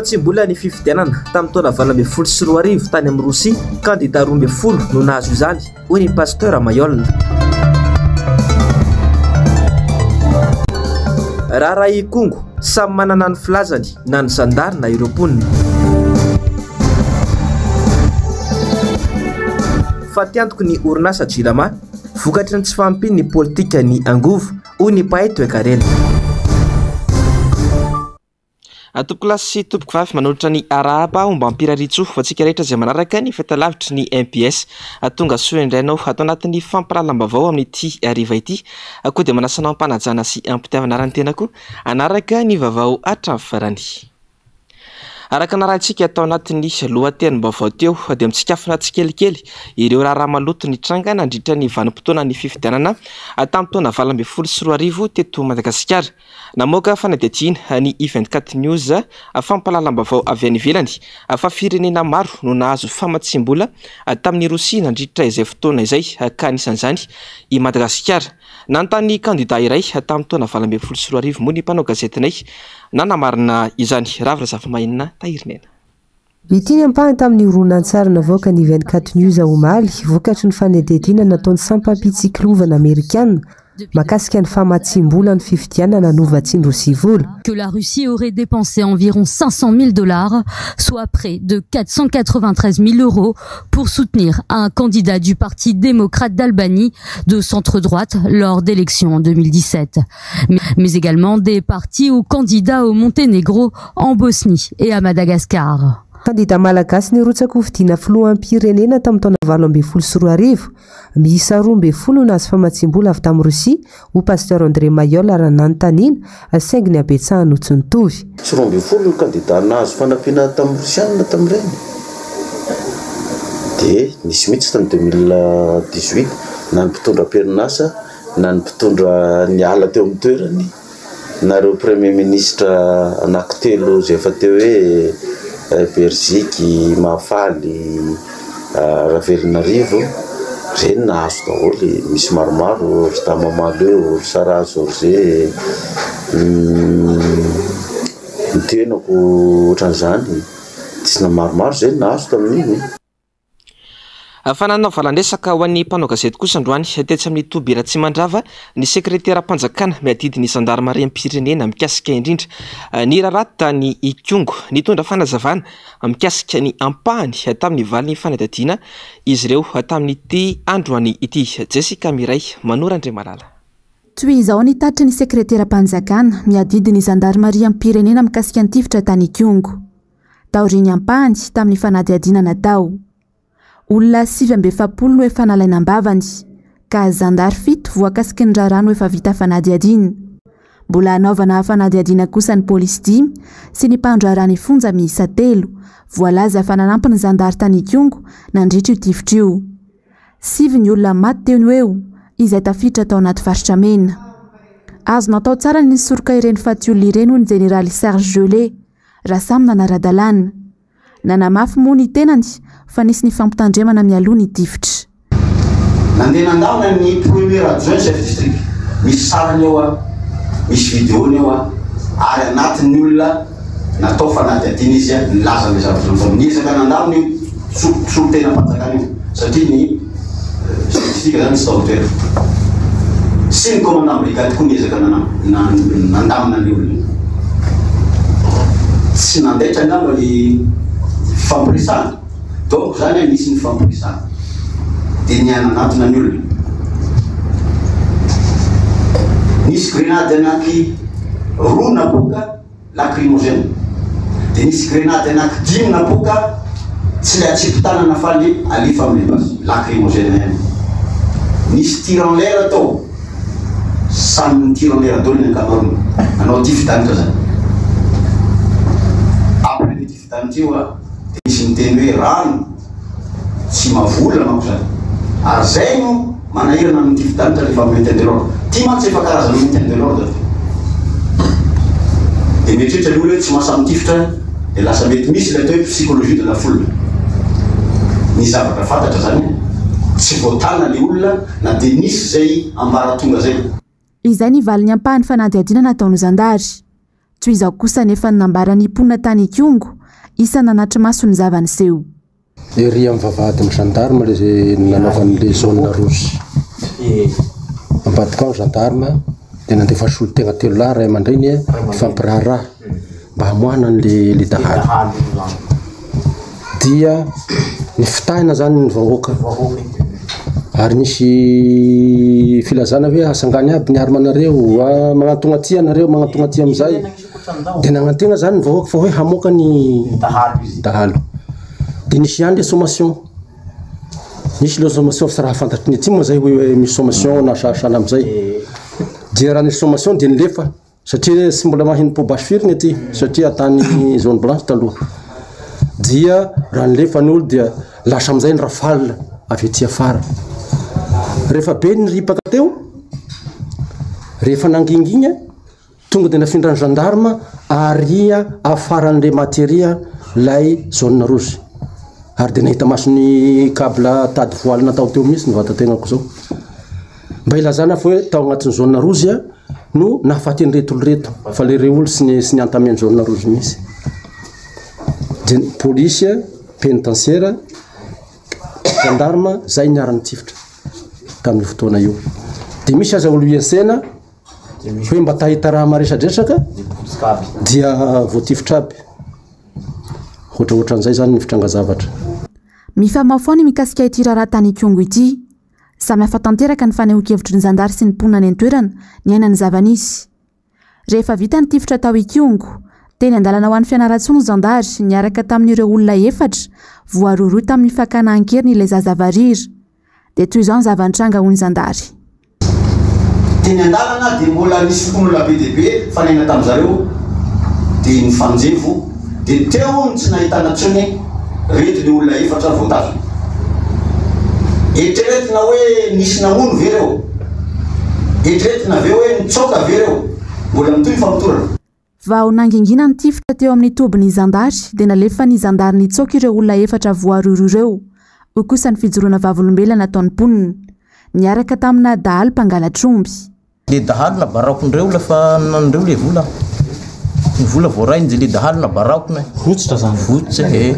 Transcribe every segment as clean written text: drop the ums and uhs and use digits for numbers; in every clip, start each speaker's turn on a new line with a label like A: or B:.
A: Famatsiam-bola ny fifidianana tamin'ny taona 2018 tany amin'i Rosia, kandida 12 no nahazo izany, hoy ny Pasteur Mayol. Raharaha Ikongo, samy manana ny filazany na ny zandary na ireo mponina. Fatiantoky ny orinasa Jirama, vokatry ny tsy fahampian'ny politikan'ny angovo, hoy ny mpahay toekarena.
B: Tompokolahy sy tompokovavy manolotra ny arahaba ombam-pirariantsoa ho antsika rehetra izay manaraka ny fahitalavitry ny MPS. Tonga soa indray anao ato anatin'ny fampahalalam-baovao amin'ity hariva ity. Koa dia manasa anao am-panajana sy am-pitiavana ary ny tenako hanaraka ny vaovao hatramin'ny farany. Araka ny narahintsika tao anatin'ny lohatenim-baovao teo dia mitsikafona tsikelikely ireo raharaha maloto nitranga nandritra ny vanim-potoanan'ny fifidianana tamin'ny taona 2018 teto Madagasikara. Namoaka fanadihadiana ny i 24 News, fampahalalam-baovao avy any ivelany, fa firenena maro no nahazo famatsiam-bola tamin'i Rosia nandritra izay fotoana izay ka anisan'izany i Madagasikara. Nanontany kandida iray tamin'ny taona 2018 moa ny mpanao gazetinay nanamarina izany. Ravo Razafimahenina Tahirinena.
C: Ity ny ampahany tamin'ny horonantsary navoakan'ny 24 News omaly, vokatry ny fanadihadiana nataon'ny sampam-pitsikilovana amerikana mahakasika ny famatsiam-bola ny fifidianana novatsian-dRosia vola.
D: Que la Russie aurait dépensé environ 500 000 dollars, soit près de 493 000 euros, pour soutenir un candidat du Parti démocrate d'Albanie de centre-droite lors d'élections en 2017. Mais également des partis ou candidats au Monténégro, en Bosnie et à Madagascar.
C: Kandida malagasy nirotsaka hofidiana filoham-pirenena tamin'ny taona 2018, miisa 12 no nahazo famatsiam-bola avy tamin'i Rosia, hoy Pasteur André Mayol raha nanontaniana, saingy ny habetsahany no tsy nitovy.
E: Tsy 12 ny kandida nahazo fanampiana tamin'ny Rosiana tamin'ireny, dia nisy mihitsy tamin'ny 2018 na ny mpitondra am-perinasa na ny mpitondra niala teo amin'ny toerany na ireo premier ministre anankitelo izay efa teo hoe Beriziky, Mahafaly, Ravelonarivo, ireny nahazo daholo, misy maromaro, ry Dama Mahaleo, ry Saraha Georget, ny tenako ohatran'izany, tsy maromaro izay nahazo tamin'iny.
B: Fa nanao valan-dresaka ho an'ny mpanao gazety kosa androany tetsy amin'ny toby Ratsimandrava ny sekreteram-panjakana miadidy ny zandarimariam-pirenena mikasika indrindra ny raharaha tany Ikongo. Nitondra fanazavana mikasika ny ampahany tamin'ny valin'ny fanadihadiana izy ireo tamin'ity androany ity. Jessica Miray, Manoro Andriamalala.
F: Toy izao ny tatitry ny sekreteram-panjakana miadidy ny zandarimariam-pirenena mikasika ny tifitra tany Ikongo. taorian'ny ampahany tamin'ny fanadihadiana natao. Olona 49 no efa nalaina am-bavany, ka zandary fito voakasiky ny raharaha no efa vita fanadihadiana. Mbola hanaovana fanadihadiana kosa ny polisy dimy sy ny mpandraharaha ny fonja miisa telo, voalaza fa nanampy ny zandary tany Ikongo nandritra io tifitra io. Sivy ny olona maty teo no eo, izay tafiditra tao anaty faritra mena. Azo natao tsara ny nisoroka ireny faty olona ireny hoy ny jeneraly Serge Gellé. raha samy nanara-dalàna. Nanamafy moa ny tenany fa nisy ny fampitandremana mialoha ny tifitra.
E: Nandeha nandamina ny premier adjoint chef district. Misy sariny eo an, misy video-ny eo an, ary anatin'ny olona natao fanadihadiana izy nilaza an'ilay zavatra natao. Niezaka nandamina io solontenam-panjakana io satria ny Statistique zany tsy tao an-toerana. Sy ny commandant brigade koa niezaka nandamina ny olona. Tsy nandaitra angamba ny fifampiresahana. Donc zany nisy ny fifampiresahana. Dia nihananatona ny olona. Nisy grenade anaky roa napoaka. Lacrymogène. Dia nisy grenady anaky dimy napoaka, tsy le atsipy tanana fa le alefa amle basy. Lacrymogène ihany. Nisy tir en l'air tao. Samy ni-tir en l'air daholo ny ankamaroany. Nanao tifi-danitra zany. Après le tifi-danitra io a, dia nisy niteny hoe rano. Tsy mavola manko zany. Ary zay no manahirana amin'ny tifi-danitra rehefa maintien de l'ordre. Ty mantsy efa karazana maintien de l'ordre ty. Dia mieritreritra ny olona hoe tsy mahasahy mitifitra dia lasa mety misy ilay atao hoe psychologie de la foule. Ny zavatra fantatra zany tsy voatana le olona na dia nisy zay ambaratonga zay.
F: Izay ny valin'ny ampahan'ny fanadihadiana nataon'ny zandary. Toy izao kosa anefa ny nambaran'ny mponina tany Ikongo, isan'ny nanatri-maso ny zava-niseho.
G: Ery amin'ny vavahadin'ny gendarme le nanaovan'le zone rouge. Ambadika ao ny gendarme dia nandefa solotegna telolahy ray aman-dreny hifampiraharaha mba hamoahana an'le le dahalo. Dia nifitahina zany ny vahoaka ary nisy filazana hoe asangany aby ny arme-nareo, magnantogna aty ianareo, magnantogna aty amizay. Dia nagnantegna zany ny vahoaka fa hoe hamoaka ny dahalo. Dia nisy ihany le sommation. Nisy le sommation fa tsy raha fantatry ny aty moa zay hoe misy sommation na sahala amizay. Dia raha nisy sommation dia nilefa. Satria tsy mbola maheno poa-basy firy ny aty satria tany zone blanche taloha. Dia raha nilefa ny olo dia lasa amin'izay ny rafale avy aty afara. Rehefa be ny ripaka teo, rehefa nangingina, tonga dia nafindran'ny gendarme aria afaran'le maty aria lay zone rouge. Ary dia nahita maso ny cable tady voile natao teo mihitsy ny vatategnako zao. Mba ilazana fa hoe tao agnatin'ny zone rouge no nahafaty an'ireto olo ireto fa le reo olo sy ny sy ny zone rouge mihitsy. Dia ny polisy, pénitentiaire, gendarme zay niara-nitifitra tamin'io fotoana io. Dia misy aza olo ISN hoe mba ta hahita raha maresadresaka dia voatifitra aby. Ohatraohatran'izay zany ny fitranga zavatra.
F: Mifamahofaho ny mikasika ity raharaha tany Ikongo ity. Samy hafa tanteraka ny fanehoan-kevitry ny zandary sy ny mponina any an-toerana niaina ny zava-nisy. Rehefa vita ny tifitra tao Ikongo, teny an-dalana ho any Fianarantsoa ny zandary niaraka tamin'ireo olona efatra voarohirohy tamin'ny fakana an-keriny ilay zaza varira. Dia toy izao ny zava-nitranga hoy ny zandary.
E: Teny an-dalana dia mbola nisy fokonolona be dia be nifanena tamin-dry zareo dia nifanjevo dia teo no tsy nahitana intsony reto le olona efatra voatazona. Eritreretina hoe nisy namono ve ireo? Eritreretina ve hoe nitsoaka ve ireo? Mbola mitohy ny famotorana.
F: Vao nangingina ny tifitra teo amin'ny tobin'ny zandary dia nalefan'ny zandary nitsoaka ireo olona efatra voarohirohy ireo, hoy kosa ny fijoroana vavolombelona nataon'ny mponina, niaraka tamina dahalo mpangalatr'omby.
H: Le dahalo na baraokondreo la fa nandreo le vola. Ny vola voarainy de le dahalo na baraokona.
I: Votsotra zany.
H: Votsotra e.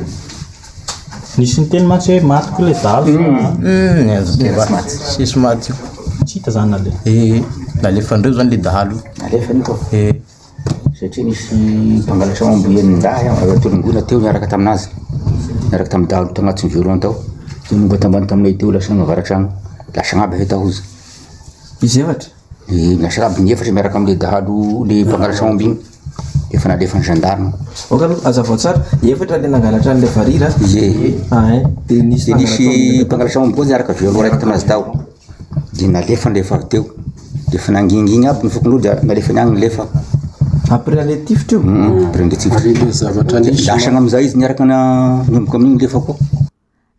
I: Nisy niteny mantsy hoe maty koa le dahalo fa.
H: Tsisy maty io.
I: Tsy hita zany nalefa.
H: Ee, nalefandreo zany le dahalo.
J: Nalefany io.
H: Ee.
J: Satria nisy mpangalatra omby enin-dahy avy aty Tolongoina teo niaraka taminazy, niaraka tamin'ny dahalo tagnatin'ny violon tao. Dia nonga tambany taminay teo lasa nagnavaratragno agny, lasa agnaby ahay tao izy.
B: Izy efatra?
J: Ee, lasa aby ny efatra miaraka amin'le dahalo le mpangalatra omby igny, efa nalefan'ny gendarme.
B: Ok aloha, hazavao tsara, efatra le nangalatra an'ilay varira?
J: Ie.
B: Ah hein, dia nisy
J: Dia nisy mpangalatra omby koa niaraka violon raiky taminazy tao. Dia nalefany rehefa avy teo. Dia efa nangingina aby ny fokonolona dia nalefany agny nilefa.
B: Après an'ilay tifitra io?
J: Après an'ilay tifitra.
G: Ary ilay zavatra nisy.
J: Lasa amin'izay izy niaraka nanomboka amin'igny nilefa koa.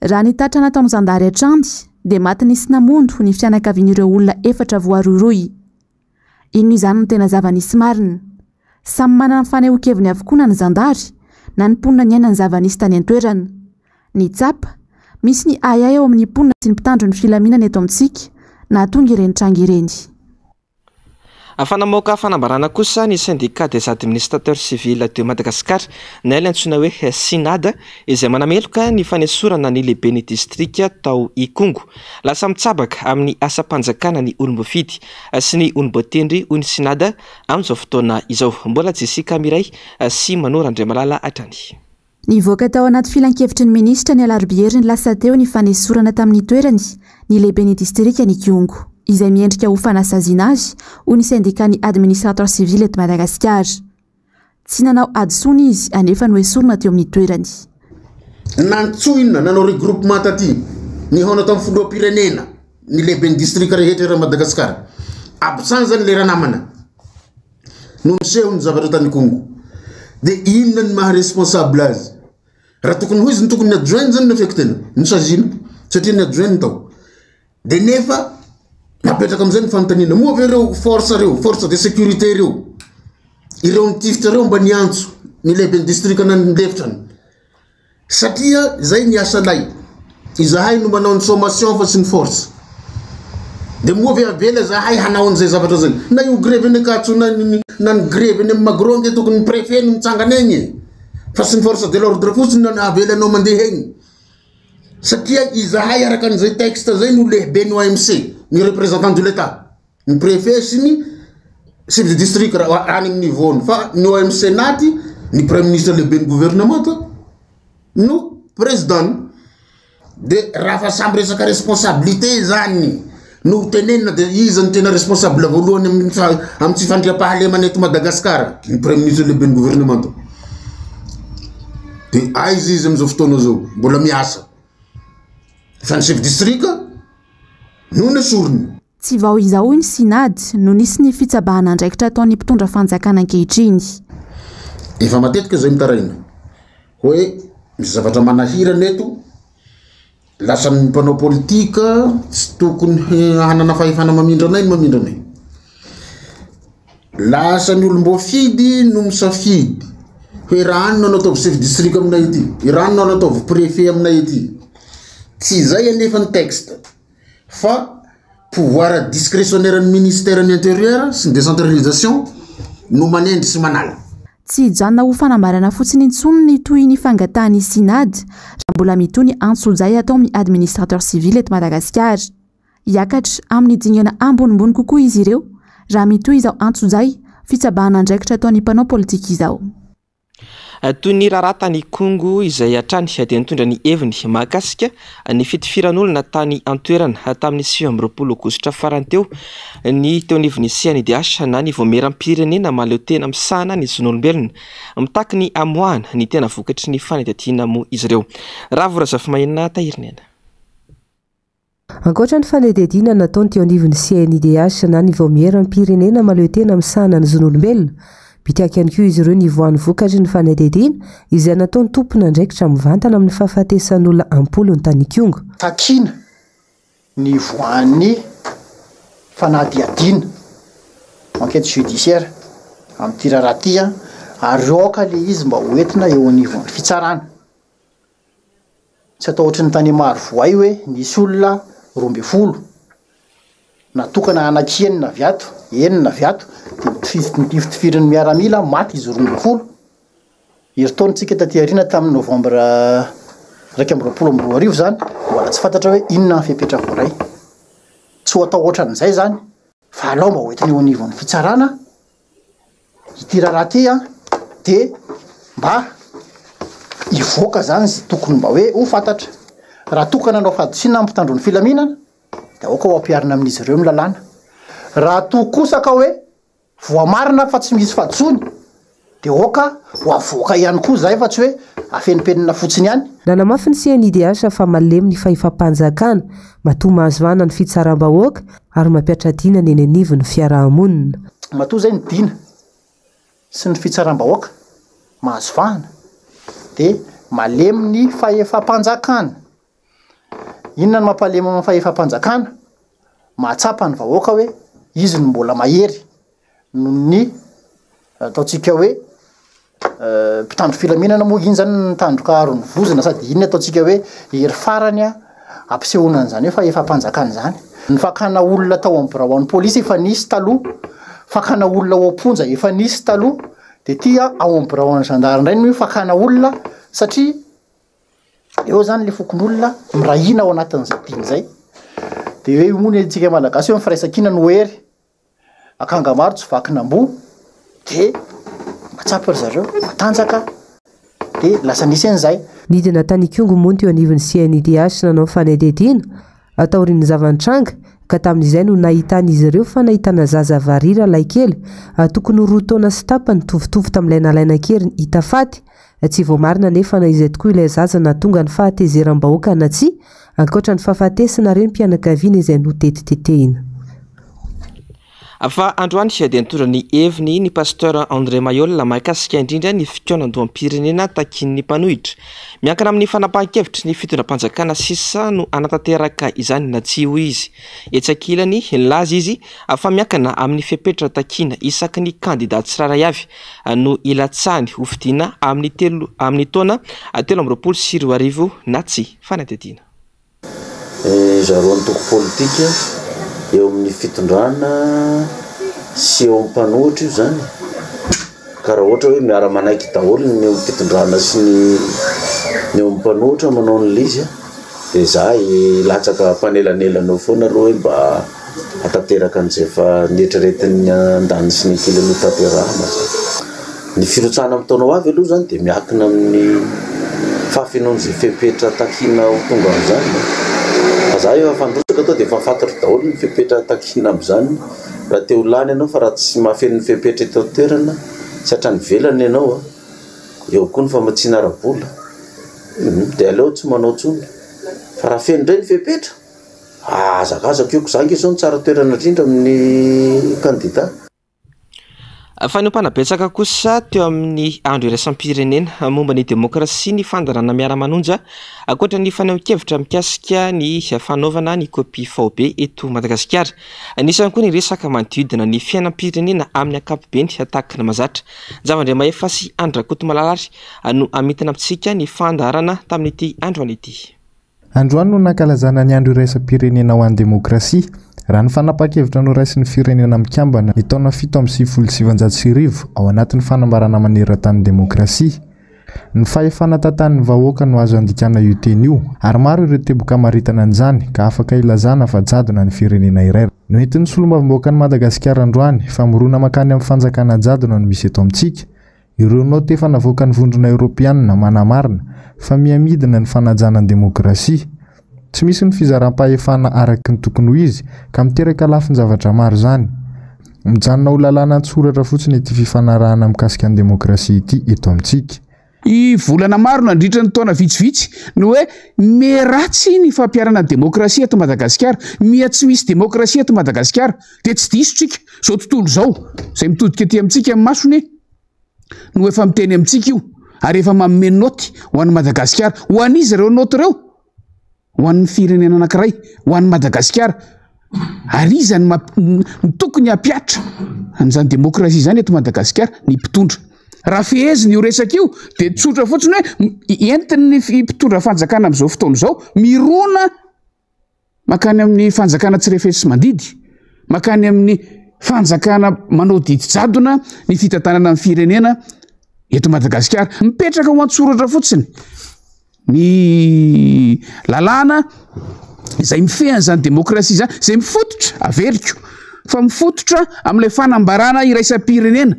F: Raha ny tatra nataon'ny zandary hatrany dia maty nisy namono ny fianakavian'ireo olona efatra voarohirohy. Inona izany no tena zava-nisy marina? Samy manana ny fanehoan-keviny avokoa na ny zandary na ny mponina niaina ny zava-nisy tany an-toerana. Ny tsapa, misy ny ahiahy ao amin'ny mponina sy ny mpitandro ny filaminana eto amintsika nahatonga ireny tranga ireny.
B: Afa-namoaka fanambarana kosa ny Syndicat des administrateurs civils de Madagascar na ilay antsoina hoe Synad izay manameloka ny fanesorana ny lehiben'ny distrika tao Ikongo. Lasa mitsabaka amin'ny asam-panjakana ny olom-boafidy sy ny olom-boatendry hoy ny Synad amin'izao fotoana izao. Mbola Jessica Miray sy Mano Randriamalala hatrany.
F: Nivoaka tao anaty filankevitry ny minisitra ny alarobia heriny lasa teo ny fanesorana tamin'ny toerany ny lehiben'ny distrikan'Ikongo, izay miendrika ho fanasaziana azy, hoy ny sendikan'ny administrateur civil eto Madagasikara. Tsy nanao hadisoana izy anefa noesorina teo amin'ny toerany.
K: Nantsoina nanao regroupement taty, nihaona tamin'ny filoham-pirenena ny lehiben'ny distrika rehetra eran'i Madagasikara. Absent zany le ranamana. No niseho ny zavatra tany Congo. De inona ny maha responsable azy? Raha tokony ho izy ny tokony ny adjoint zany no affectena, no saziana satria ny adjoint no tao. De nefa napetraka amizay ny fanontaniana, moa ve ireo force ireo, force de sécurité ireo, ireo nitifitra ireo mba niantso ny lehiben'ny distrika na ny lefitrany? Satria zay ny asanay, izahay no manao ny sommation fa tsy ny force. De moa ve avela zahay hanao an'izay zavatra zay? Na io grevy any Ankatso na ny. Na ny grevy eny amin'ny Magro ange tokony ny préfet no mitsangana eny e! Fa tsy ny force de l'ordre fotsiny no avelanao mandeha eny. Satria izahay araka an'izay texte zay no lehiben'ny OMC, ny représentant de l'Etat, ny préfet sy ny chef de district raha any amin'ny niveau-ny fa ny OMC naty ny premier ministre lehiben'ny gouvernement no président-ny. De raha fa samy resaka responsabilité zany no ho tenenina de iza no tena responsable voalohany amin'ny amin'ny tsy fandriampahalemana eto Madagasikara? Ny premier ministre lehiben'ny gouvernement. De aiza izy amin'izao fotoana zao? Mbola miasa. Fa ny chef district no nesoriny.
F: Tsy vao izao hoy ny Synad no nisy ny fitsabahana andraikitra ataon'ny mpitondra fanjakana ankehitriny.
K: Efa matetika izay mitaraina hoe misy zavatra manahirana eto, lasa ny mpanao politika tsy tokony hanana fahefana mamindra anay ny mamindra anay. Lasa ny olom-boafidy no misafidy hoe raha any no anataovy chef district aminay ety, raha any no anataovy préfet aminay ety. Tsy izay anefa ny texte. fa pouvoir discrétionnaire ny ministère ny intérieur sy ny décentralisation no manendry sy manala.
F: Tsy hijanona ho fanambarana fotsiny intsony ny tohin'ny fangatahan'ny Synad raha mbola mitohy ny antsojay atao amin'ny administrateur civil eto Madagasikara. Hiakatra amin'ny dingana ambonimbony kokoa izy ireo raha mitohy izao antsojay fitsabahana andraikitra ataon'ny mpanao politika izao.
B: Toy ny raharaha tany Ikongo izay hatrany dia nitondra ny heviny mahakasika ny fitifiran'olona tany an-toerana tamin'ny 29 aogositra farany teo ny teo anivon'ny CNIDH na ny Vaomieram-pirenena mahaleo tena misahana ny zon'olombelona. Mitaky ny hamoahana ny tena vokatry ny fanadihadiana moa izy ireo. Ravo Razafimahenina Tahiriniaina.
C: Ankoatra ny fanadihadiana nataony teo anivon'ny CNIDH na ny Vaomieram-pirenena mahaleo tena misahana ny zon'olombelona, mitaky ihany koa izy ireo ny hivoahan'ny vokatry ny fanadihadiana izay nataon'ny tompon'andraikitra mivantana amin'ny fahafatesan'olona am-polony tany Ikongo.
L: Takiana ny hivoahan'ny fanadihadiana, enquête judiciaire, amin'ity raharaha ity ary aoka ilay izy mba ho entina eo anivon'ny fitsarana. Tsy atao ohatry ny tany Marovoay hoe nisy olona 12 natokana hanaky enina avy ato, enina avy ato, dia notifitifirin'ny miaramila, maty izy 12. Herintaona tsika taty aoriana tamin'ny novambra 2021 izany, mbola tsy fantatra hoe inona ny fepetra voaray. Tsy ho atao ohatran'izay izany fa alao mba hoentina eo anivon'ny fitsarana. Ity raharaha ity an, dia mba hivoaka zany izay tokony mba hoe ho fantatra. Raha toa ka nanao fahadisoana ny mpitandro ny filaminana dia aoka ho ampiharina amin'izy ireo ny lalàna. Raha toa kosa ka hoe voamarina fa tsy misy fahadisoany dia aoka ho avoaka ihany koa izay fa tsy hoe afenimpenina fotsiny ihany.
C: Nanamafy ny CNIDH fa malemy ny fahefam-panjakana, matoa mahazo vahana ny fitsaram-bahoaka ary mampiatra dina ny eny anivon'ny fiaraha-monina.
L: Matoa izay ny dina sy ny fitsaram-bahoaka mahazo vahana dia malemy ny fahefam-panjakana. Inona no mampalemy ny fahefam-panjakana? Mahatsapa ny vahoaka hoe izy no mbola mahery noho ny ataontsika hoe mpitandro filaminana moa iny zany ny tandroka aron'ny vozona sady iny ataontsika hoe hery farany a ampisehoana an'izany hoe fahefam-panjakana izany. Ny fakana olona tao amin'ny birao an'ny polisy efa nisy taloha, fakana olona ao am-ponja efa nisy taloha, dia ity a ao amin'ny birao an'ny zandary indray no fakana olona satria eo zany le fokonolona miray hina ao anatin'izay dina izay. Dia hoe hono antsika malagasy hoe ny firaisankina no hery. Akanga maro tsy vakin'amboa dia mahatsapa ry zareo, matanjaka dia lasa nisy an'izay.
C: Nidina tany Ikongo moa ny teo anivon'ny CNIDH nanao fanadihadiana taorian'ny zava-nitranga ka tamin'izay no nahitan'izy ireo fa nahitana zaza varira lahikely tokony ho roa taona sy tapany nitovitovy tamin'ilay nalaina an-keriny hita faty. Tsy voamarina anefa na izay tokoa ilay zaza nahatonga ny fahatezeram-bahoaka na tsia, ankoatra ny fahafatesana renim-pianakaviana izay notetitetehina.
B: Fa androany dia nitondra ny heviny ny Pasteur André Mailhol mahakasika indrindra ny fikaonandoham-pirenena takian'ny mpanohitra. Miankina amin'ny fanapahan-kevitry ny fitondram-panjakana sisa no hanatanteraka izany na tsia hoy izy. Etsy ankilany, nilaza izy fa miankina amin'ny fepetra takiana isaky ny kandida tsirairay avy no hilatsahany hofidiana amin'ny telo amin'ny taona 2023 na tsia. Fanadihadiana.
M: Zareo antoko politika eo amin'ny fitondrana sy eo amin'ny mpanohitra io zany. Ka raha ohatra hoe miara-manaiky daholo ny eo amin'ny fitondrana sy ny ny eo amin'ny mpanohitra manao an'ilay izy dia za hilatsaka mpanelanelana eo foana aloha hoe mba hahatanteraka an'izay efa neritreretin'ny andaniny sy ny ankilany ho tanterahana zany. Ny firotsahana amin'ny taona ho avy aloha izany dia miankina amin'ny fahafenoan'izay fepetra takiana ho tonga amin'izany. Fa za efa fandrotsaka tonga dia efa fantatro daholo ny fepetra takiana amin'izany. Raha te ho lany ianao fa raha tsy mahafeno ny fepetra eto an-toerana sy hatrany ivelany ianao an, eo koa ny famatsiana ara-bola, dia aleo tsy manao intsony. Fa raha feno indray ny fepetra, ahazakazaka io, ko za ange izao no tsara toerana indrindra amin'ny kandida.
B: Fanehoam-panahy betsaka kosa teo amin'ny andro iraisam-pirenena momba ny demokrasia ny fandaharana miara-manonja ankoatra ny fanehoan-kevitra mikasika ny fanaovana ny kopia faobe eto Madagasikara. Anisan'ny koa ny resaka manodidina ny fiainam-pirenena amin'ny ankapobeny tahaka ny mahazatra. Javandriamahefa sy Andry Rakotomalala ary no hamintina amintsika ny fandaharana tamin'ity androany ity.
N: Androany no nankalazana ny Andro iraisam-pirenena ho an'ny demokrasia, raha ny fanapahan-kevitra noraisin'ny Firenena Mikambana ny taona 1997 ao anatin'ny Fanambarana maneran-tanin'ny demokrasia. Ny fahefana tantanin'ny vahoaka no azo andikana io teny io, ary maro ireo teboka amaritana an'izany ka afaka ilazana fa jadona ny firenena iray. Noentin'ny Solombavambahoakan'i Madagasikara androany fa mirona mankany amin'ny fanjakana jadona no misy eto amintsika, Ireo naoty efa navoakan'ny Vondrona Eoropeanina manamarina fa miha-midina ny fanajana ny demokrasia. Tsy misy ny fizaram-pahefana araka ny tokony ho izy ka miteraka lafin-javatra maro izany. Mijanona ho lalàna an-tsoratra fotsiny ity fifanarahana mikasika ny demokrasia ity eto amintsika.
O: I volana maro nandritra ny taona vitsivitsy ny hoe miha ratsy ny fampiharana ny demokrasia eto Madagasikara, miha tsy misy demokrasia eto Madagasikara. Dia tsy diso tsika, izao tontolo izao, izay mitodika aty amintsika ny masony no efa miteny amintsika io ary efa manome naoty ho an'i Madagasikara. Ho an'iza ireo naoty ireo? Ho an'ny firenena anankiray, ho an'i Madagasikara. Ary iza no no tokony hampihatra an'izany demokrasia izany eto Madagasikara? Ny mpitondra. Raha fehezina io resaka io dia tsotra fotsiny hoe entin'ny mpitondra fanjakana amin'izao fotoana izao mirona mankany amin'ny fanjakana tsy refesi-mandidy, mankany amin'ny fanjakana manao didy jadona ny fitantanana ny firenena eto Madagasikara. Mipetraka ho an-tsoratra fotsiny ny lalàna izay mifehy an'izany demokrasia izany, izay mifototra, averiko, fa mifototra amin'ilay fanambarana iraisam-pirenena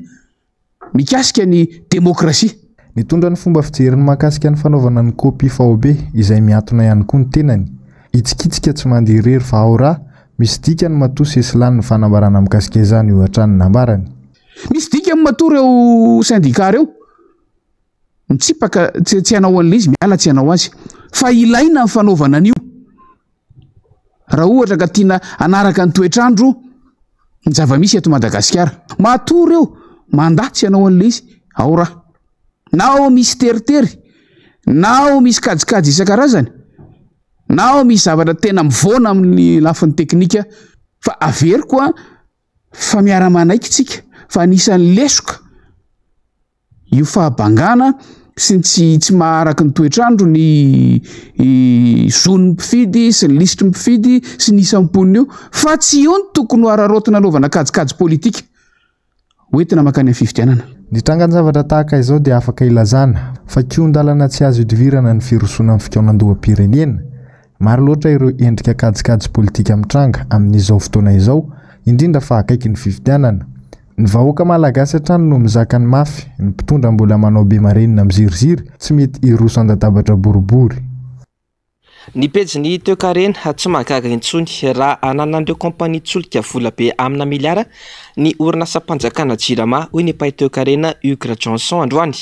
O: mikasika ny demokrasia.
N: Nitondra ny fomba fijeriny mahakasika ny fanaovana ny kopia faobe izay mihantona ihany koa ny tenany. Hitsikitsika tsy mandeha irery fa ao raha, misy dikany matoa sesilany ny fanambarana mikasika izany io hatrany ny nambarany.
O: Misy dikany matoa ireo syndicat ireo mitsipaka tsy tsy hanao an'ilay izy, miala tsy hanao azy. Fa ilaina ny fanaovana an'io. Raha ohatra ka tiana hanaraka ny toetr'andro ny zava-misy eto Madagasikara. Matoa ireo mandà tsy hanao an'ilay izy, ao raha. Na ao misy teritery, na ao misy kajikajy isan-karazany, na ao misy zavatra tena mivoana amin'ny lafiny teknika, fa averiko an, fa miara-manaiky tsika fa anisan'ny lesoka io fahabangana sy ny tsy tsy maha-araka ny toetr'andro ny zon'ny mpifidy sy ny lisitry ny mpifidy sy ny isan'ny mponina io fa tsy io no tokony ho araraotina anaovana kajikajy politika hoentina mankany amin'ny fifidianana.
N: Ny trangan-javatra tahaka izao dia afaka ilazana fa kihon-dalana tsy azo ihodivirana ny firosoana amin'ny fikaonandoham-pirenena. Maro loatra ireo endrika kajikajy politika mitranga amin'izao fotoana izao, indrindra fa akaiky ny fifidianana. Ny vahoaka malagasy hatrany no mizaka ny mafy, ny mpitondra mbola manao be marenina miziriziry, tsy mety hiroso an-dadabatra boribory.
B: Ny pejin'ny toekarena, tsy mahagaga intsony raha ananan'ireo kaompanian-tsolika vola be amina miliara ny orinasam-panjakana Jirama, hoy ny mpahay toekarena Hugues Rajohnson androany.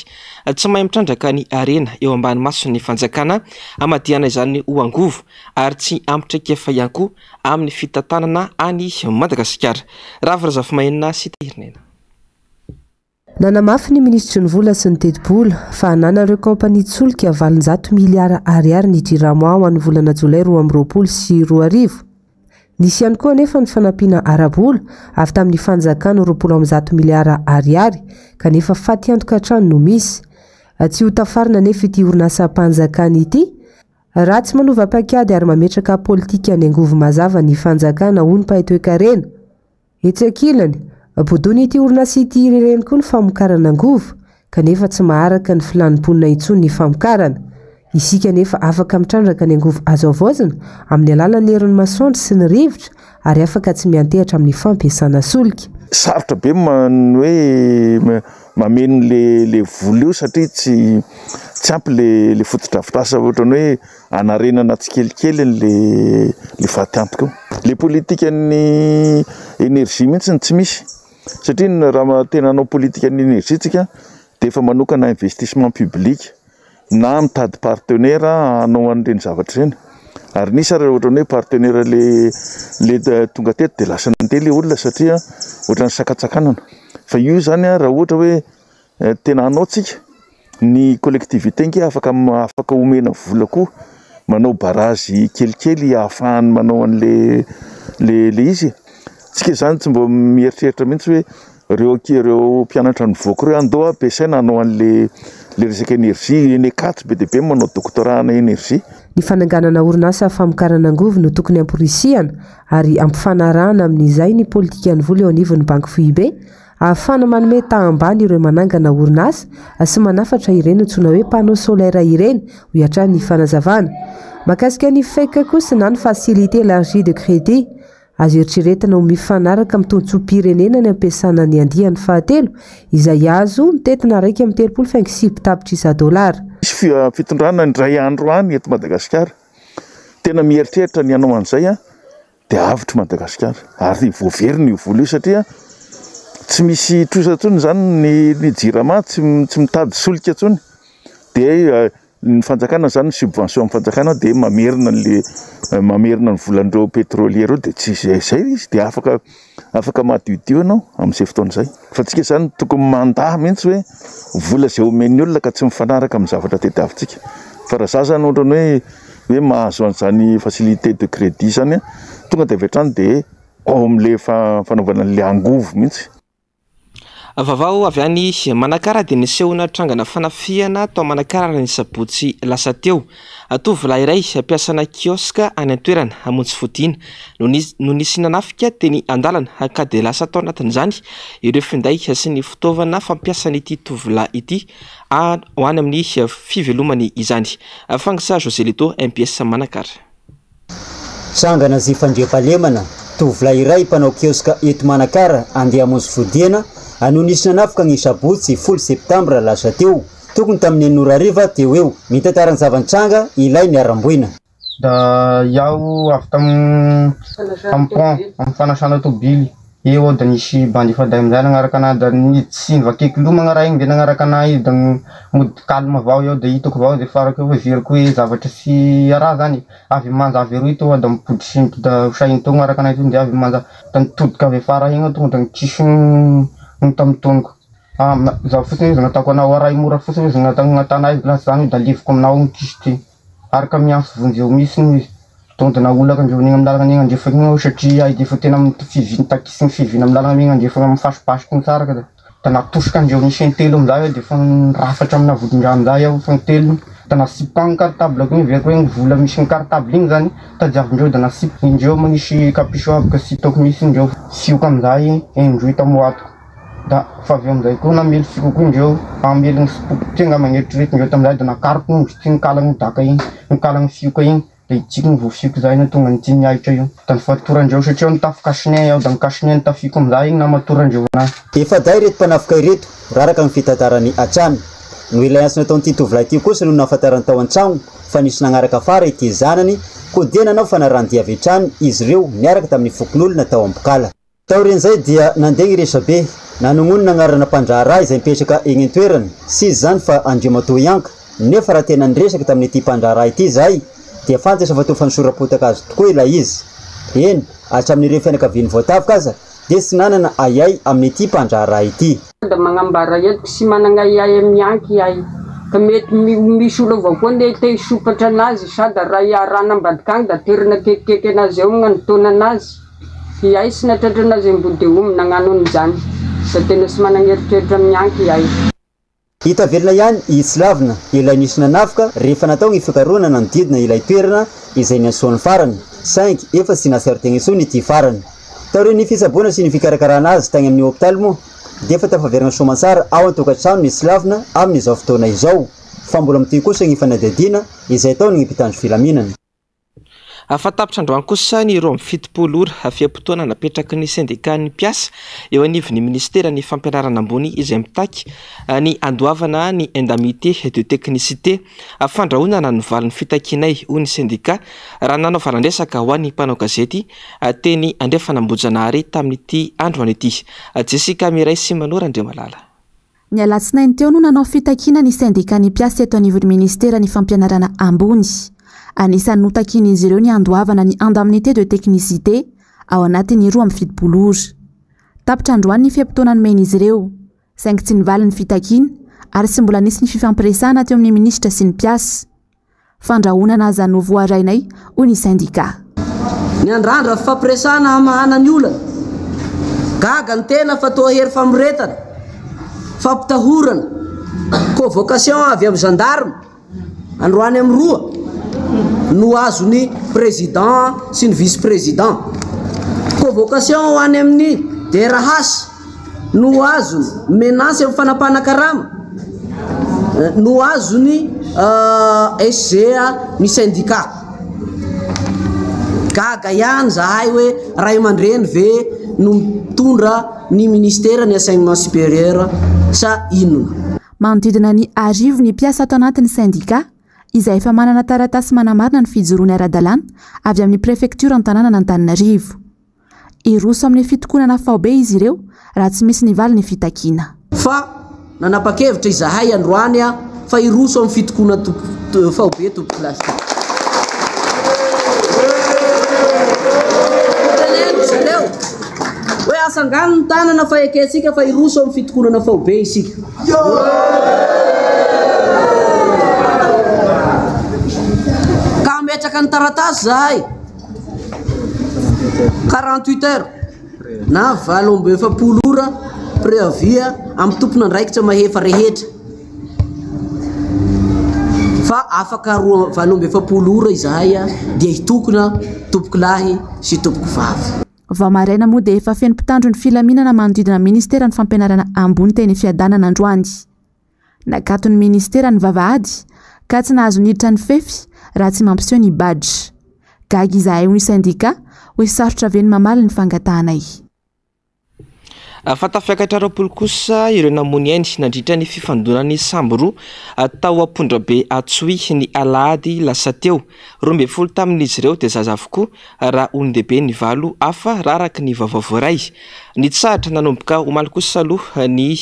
B: Tsy mahay mitrandraka ny harena eo ambany mason'ny fanjakana hamadihana izany ho angovo ary tsy ampy traikefa ihany koa amin'ny fitantanana an'i Madagasikara. Ravo Razafimahenina sy Tahirinena.
C: Nanamafy ny minisitry ny vola sy ny tetibola fa ananan'ireo kaompanian-tsolika 800 miliara ariary ny Jirama ho an'ny volana jolay 2022. Nisy ihany koa anefa ny fanampiana ara-bola avy tamin'ny fanjakana 120 miliara ariary kanefa fatiantoka hatrany no misy. Tsy ho tafarina anefa ity orinasam-panjakana ity raha tsy manova paikady ary mametraka politikan'ny angovo mazava ny fanjakana, hoy ny mpahay toekarena. Etsy ankilany, Bodoin'ity orinasa ity irery ihany koa ny famokarana angovo, kanefa tsy maharaka ny filan'ny mponina intsony ny famokarana. Isika anefa afaka mitrandraka ny angovo azo havaozina amin'ny alalan'ny herin'ny masoandro sy ny rivotra ary afaka tsy miantehatra amin'ny fampiasana solika.
M: Sarotra be ny hoe mameno le le vola io satria tsy tsy ampy le le fotodrafitrasa ohatran'ny hoe anarenana tsikelikely an'le le fatiantoka io. Le politikan'ny énergie mihitsy no tsy misy satria ny raha tena hanao politikan'ny énergie tsika dia efa manokana investissement public na mitady partenaire hanao an'ireny zavatra ireny. Ary nisy ary ohatran'ny hoe partenaire le le tonga teto dia lasa nandeha le olona satria ohatran'ny sakantsakanana. Fa io zany raha ohatra hoe tena hanao tsika, ny collectivité nge afaka afaka omena vola koa manao barrage kelikely ahafahany manao an'le le le izy e. Tsika zany tsy mba mieritreritra mihitsy hoe Reo ankizy reo mpianatra nivoaka reo andao ampiasaina hanao an'le le resaka énergie, eny Ankatso be dia be manao doctorat ana énergie.
C: Ny fananganana orinasa famokarana angovo no tokony hamporisihana ary hampifanarahana amin'izay ny politikan'ny vola eo anivon'ny Banky Foibe ahafahana manome taha ambany ireo manangana orinasa sy manafatra ireny antsoina hoe panneau solaire ireny, hoy hatrany ny fanazavana. Mahakasika ny FEC kosa na ny Facilité Élargie de Crédit, Azo eritreretina ho mifanaraka amin'ny tombontsoam-pirenena ny ampiasana ny andiany fahatelo, izay azo mitentina 31 faingo sivy tapitrisa dolara.
M: Hisy fitondrana indray andro any eto Madagasikara tena mieritreritra ny hanao an'izay dia avotra i Madagasikara ary voaverina io vola io satria tsy misy trosa intsony izany ny jirama, tsy mitady solika intsony dia Ny fanjakana zany, ny subvention amin'ny fanjakana dia mamerina an'le mamerina ny volan'ireo pétrolier ireo dia tsy izay izay izy dia afaka afaka madiodio ianao amin'izay fotoana izay. Fa tsika zany tokony mandà mihitsy hoe vola izay omen'ny olona ka tsy mifanaraka amin'ny zavatra tediavintsika. Fa raha za zany ohatrany hoe hoe mahazo an'izany facilité de crédit zany an, tonga dia avy hatrany dia ao amin'le fanaovana an'le angovo mihitsy.
B: Vaovao avy any Manakara dia nisehoana trangana fanafihana tao Manakara ny sabotsy lasa teo. Tovolahy iray mpiasana kioska any an-toerana hamonjy fodiana no nisy no nisy nanafika teny an-dalana ka dia lasa tao anatin'izany ireo finday sy ny fitaovana fampiasan'ity tovolahy ity ho any amin'ny fivelomany izany. Fangisa Joselito, MPS Manakara.
P: Trangana tsy fandriampahalemana, tovolahy iray mpanao kioska eto Manakara andeha hamonjy fodiana no nisy nanafika ny sabotsy folo septambra lasa teo, tokony tamin'ny enina ora hariva teo eo. Mitantara ny zava-nitranga ilay niharam-boina.
Q: Da iaho avy tam tam pont am fanasana tobily eo aho da nisy bandy efa-dahy amizay nagnaraka anah da tsy nivakiko loha magnaraha igny de nagnaraka anah izy da mody calme avao iaho da hitako avao izy farako eo fa heveriko hoe zavatra tsy raha zany e, avy manja avy aroy tô da mipody sinto da sahiny tô magnaraka anah to de avy manja da nitodika avy afara igny aho tonga da nikiso ny tamy tonoko, zaho fotsiny izy nataoko anao aray mora fotsiny izy natanah izy lasa zany da aleviko aminao ny kiso ty. Araka miantso vonjeo mihitsy izy. Tonga dia naolaka andreo eny amin'ny lalana miagnandrefana iny aho satria ahy dia efa tena fivi- takisy ny fiviana amin'ny lalana miagnandrefana mifasibasika iny tsara ka dia natosika andreo nisy intelo amin'izay aho dia efa nirafatra amina vodin-drano amin'izay aho fanintelony dia nasipako ny cartable-ko iny heveriko hoe ny vola misy ny cartable iny zany tadiavindreo dia nasipiko indreo manisy capuchon aby ka tsy hitako mihitsy indreo sioka amin'izay indroy tamin'ny Da fa avy eo amin'izay koa namely fiko koa indreo, hamely ny fipoko ty angamba ny eritreretindreo tamin'izay da nakariko ondry ty nikalagny daka igny, nikalagny fioka igny, da itsiko ny voafioka zay no tonga nity niahitra io. Da nifatorandreo satria aho nitafy cache-nez aho da ny cache-nez nitafiko amin'izay igny namatorandreo anahy.
P: Efa-dahy ireto mpanafoka ireto, raha araka ny fitantarany hatrany. Noho ilay antso nataon'ity tovolahy ity kosa no nahafantarany tao an-tragno fa nisy nagnaraka afara ity zanany, koa dia nanao fanarahan-dia avy hatrany izy ireo niaraka tamin'ny fokonolona tao Ambokala. Taorian'izay dia nandeha ny resabe, nanognonona agnarana mpandraharaha izay mipetraka eny an-toerana, tsy iza izany fa Andriamatoa Ianka, nefa raha tena niresaka tamin'ity mpandraharaha ity izahay dia fantatra fa toa fanosoram-potaka azy tokoa ilay izy. Eny, hatramin'ireo fianakavian'ny voatavoka aza dia tsy nanana ahiahy amin'ity mpandraharaha ity.
R: Da magnambara eto tsy managna ahiahy amy Ianky iay, ka mety misy olo avao koa nde te hisompatra anazy sady raha iarahana ambadika agny da toerana akekikeky anazy eo gn'anotona anazy. Iay tsy nahatratra anazy ambodiomby nagnano an'izany da tena tsy managna eritreritra mianky iay.
P: Hita velona ihany i Tsilavina, ilay nisy nanafika, rehefa natao ny fikarohana nanodidina ilay toerana izay niantsoany farany, saingy efa tsy nahatsiaro tegna intsony ity farany. Taorian'ny fitsaboana sy ny fikarakarana azy tany amin'ny hopitaly moa dia efa tafaverina soamantsara ao an-tokantranony i Tsilavina amin'izao fotoana izao fa mbola mitohy kosa ny fanadihadiana izay ataon'ny mpitandro filaminana.
B: Fa tapitra androany kosa ny 72 ora fe-potoana napetraky ny sendikan'ny mpiasa eo anivon'ny minisiteran'ny fampianarana ambony izay mitaky ny handoavana ny indemnité de technicité. Fandrahonana no valin'ny fitakianay, hoy ny sendika raha nanao valan-dresaka ho an'ny mpanao gazety teny Andrefanambohijanahary tamin'ity androany ity. Jessica Mireille sy Mano Randriamalala.
F: Ny alatsinainy teo no nanao fitakiana ny sendikan'ny mpiasa eto anivon'ny minisiteran'ny fampianarana ambony. Anisan'ny notakian'izy ireo ny handoavana ny indemnité de technicité ao anatin'ny 72 ora. Tapitra androany ny fe-potoana nomen'izy ireo. Saingy tsy nivaly ny fitakiana ary tsy mbola nisy ny fifampiresahana teo amin'ny minisitra sy ny mpiasa. Fandrahonana aza no voarainay, hoy ny sendikà.
S: Niandrandra fifampiresahana hamahana ny olana. Gaga ny tena fa toa hery famoretana, fampitahorana, convocation avy amin'ny gendarme androany amin'ny roa no azon'ny président sy ny vice président. Convocation ho any amin'ny DRH. no azony, menace amin'ny fanapahana karama no azony SGA ny syndicat. Gaga ihany zahay hoe ray aman-dreny ve no mitondra ny ministera ny enseignement supérieur sa inona?
F: Manodidina ny arivo ny mpiasa ato anatin'ny sendika, izay efa manana taratasy manamarina ny fijoroany ara-dalàna avy amin'ny prefektiora an-tanànan'Antananarivo. Hiroso amin'ny fitokonana faobe izy ireo raha tsy misy ny valin'ny fitakiana.
S: Fa nanapa-kevitra izahay androany fa hiroso amin'ny fitokonana faobe tompokolahy. Teneno ry zareo hoe asangano ny tanana fa ekentsika fa hiroso amin'ny fitokonana faobe isika. Ka hametraka ny taratasy izahay. 48 heures na 48 ora préavis amin'ny tompon'andraikitra mahefa rehetra fa afaka roa 48 ora izahay dia hitokona tompokolahy sy tompokovavy.
F: Vao maraina moa dia efa feno mpitandro ny filaminana manodidina ny ministeran'ny fampianarana ambony teny Fiadanana androany. Nakaton'ny minisitera ny vavahady ka tsy nahazo niditra ny fefy raha tsy mampiseho ny badge. Gaga izahay hoy ny sendika hoe sarotra ve ny mamaly ny fangatahanay.
B: Fa tafiakatra 20 kosa ireo namoy ainy nandritra ny fifandonan'ny sambo roa tao Ampondrabe Antsohihy ny alahady lasa teo. 12 tamin'izy ireo dia zaza avokoa raha olon-dehibe ny valo hafa raha araka ny vaovao voaray. Nitsahatra nanomboka omaly kosa aloha ny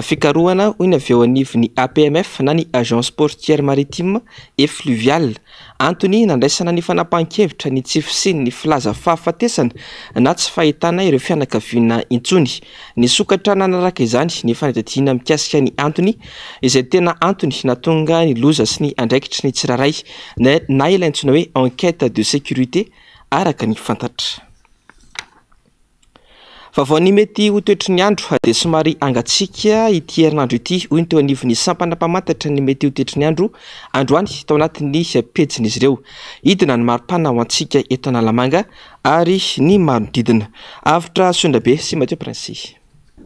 B: fikarohana hoy ny avy eo anivon'ny APMF na ny Agence Portuaire Maritime et Fluviale. Antony nandraisana ny fanapahan-kevitra ny tsy fisian'ny filaza fahafatesana na tsy fahitana ireo fianakaviana intsony. Nisokatra nanaraka izany ny fanadihadiana mikasika ny antony izay tena antony nahatonga ny loza sy ny andraikitry ny tsirairay na ilay antsoina hoe enquête de sécurité araka ny fantatra. Vaovao ny mety ho toetry ny andro dia somary hangatsiaka ity herinandro ity hoy ny teo anivon'ny sampana mpamantatra ny mety ho toetry ny andro androany tao anatin'ny pejin'izy ireo. Hidina ny maripana ho antsika eto Analamanga ary ny manodidina. Avotra Sondrabe sy Mathieu Princy.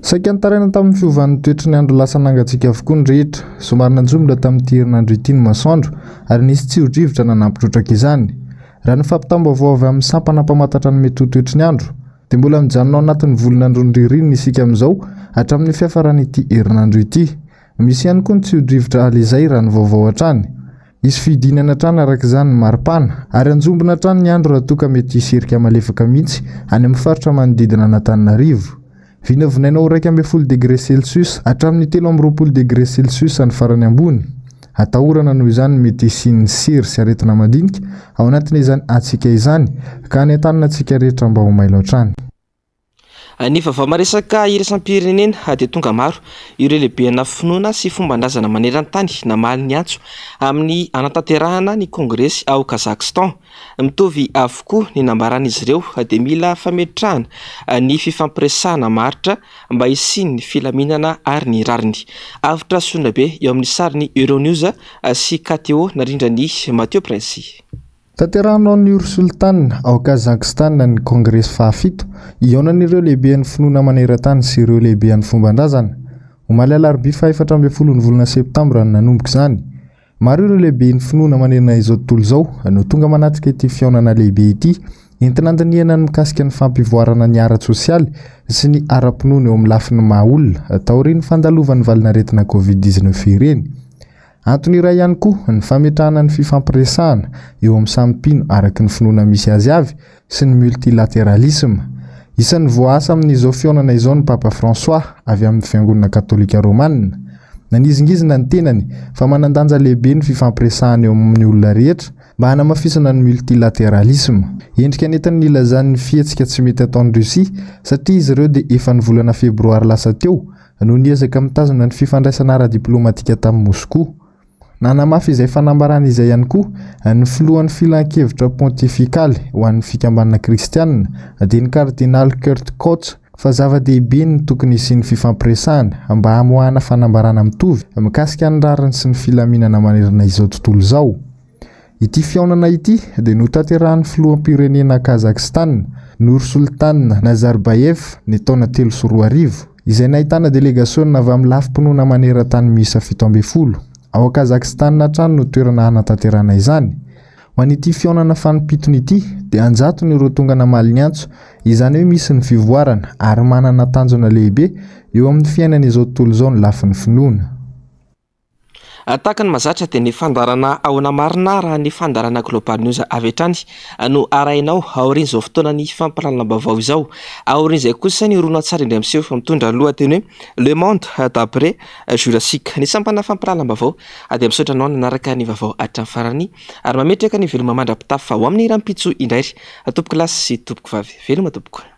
N: Saika nitaraina tamin'ny fiovan'ny toetry ny andro lasa nangatsiaka avokoa ny rehetra. Somary nanjombona tamin'ity herinandro ity ny masoandro ary nisy tsio-drivotra nanampy trotraka izany. Raha ny fampitam-baovao avy amin'ny sampana mpamantatra ny mety ho toetry ny andro, dia mbola mijanona ao anatin'ny volon'andron'ny ririnina isika amin'izao hatramin'ny fiafaran'ity herinandro ity. Misy ihany koa ny tsio-drivotra Alizay raha ny vaovao hatrany. Hisy fidinana hatrany araka izany ny maripana ary hanjombona hatrany ny andro raha toa ka mety hisy erika malefaka mihitsy any amin'ny faritra manodidina an'Antananarivo. Vinavinaina ho 11 degre celsius hatramin'ny 23 degre celsius ny farany ambony. Atahorana noho izany ny mety hisian'ny sery sy aretina madinika ao anatin'izany hatsiaka izany ka hanentanina antsika rehetra mba ho mailo hatrany.
B: Ny vaovao maresaka iraisam-pirenena dia tonga maro ireo lehibena finoana sy fomban-drazana maneran-tany namaly ny antso amin'ny hanatanterahana ny kongresy ao Kazakhstan. Mitovy avokoa ny nambaran'izy ireo dia mila fametrahana ny fifampiresahana maharitra mba hisian'ny filaminana ary ny rariny. Avotra Sonabe eo amin'ny sarin'ny Euronews sy KTO narindran'i Mathieu Princy.
N: Tanterahina ao Nur-Sultan, ao Kazakhstan ny Kongresy fahafito, hihaonan'ireo lehiben'ny finoana maneran-tany sy ireo lehiben'ny fomban-drazana. Omaly alarobia faha 14 ny volana septambra no nanomboka izany. Maro ireo lehiben'ny finoana manerana izao tontolo izao no tonga manatrika ity fihaonana lehibe ity, entina handinihana ny mikasika ny fampivoarana ny ara-tsosialy sy ny ara-pinoana eo amin'ny lafiny maha olona taorian'ny fandalovan'ny valanaretina Covid 19 ireny. Antony iray ihany koa ny fametrahana ny fifampiresahana eo amin'ny samy mpino araka ny finoana misy azy avy sy ny multilatéralisme. Isan'ny voaasa amin'izao fihaonana izao ny Papa François avy amin'ny Fiangonana Katolika Romana. Nanizingizina ny tenany fa manan-danja lehibe ny fifampiresahana eo amin'ny olona rehetra mba hanamafisana ny multilatéralisme. Endrika nentiny nilazany ny fihetsika tsy mety ataon'i Russie satria izy ireo dia efa ny volana febroary lasa teo no niezaka mitazona ny fifandraisana ara-diplaomatika tamin'i Moskoa. Nanamafy izay fanambarana izay ihany koa ny filohan'ny filankevitra pontifikaly ho an'ny fikambanana kristianina, dia ny kardinaly Kurt Koch, fa zava-dehibe ny tokony hisian'ny fifampiresahana mba hamoahana fanambarana mitovy mikasika ny rariny sy ny filaminana manerana izao tontolo izao. Ity fihaonana ity dia notanterahin'ny filoham-pirenena Kazakhstan, Nursultan Nazarbayev, ny taona 2003, izay nahitana delegasiona avy amin'ny lafim-pinoana maneran-tany miisa 17. Ao Kazakhstan hatrany no toerana hanatanterahana izany. Ho an'ity fihaonana fanimpitony ity dia an-jatony ireo tonga namaly ny antso, izany hoe misy ny fivoarana ary manana tanjona lehibe eo amin'ny fiainan'izao tontolo izao ny lafiny finoana.
B: Tahaka ny mahazatra dia ny fandaharana Ahoana Marina raha ny fandaharana Global News avy hatrany no arahinao aorian'izao fotoanan'ny fampahalalam-baovao izao. Aorian'izay kosa ny horonantsary indray miseho fa mitondra lohateny hoe Le Monde d'après Jurassic. Ny sampana fampahalalam-baovao dia misaotra anao nanaraka ny vaovao hatramin'ny farany ary mametraka ny veloma mandra-pitafa ho amin'ny rahampitso indray ry tompokolahy sy tompokovavy. Veloma tompoko.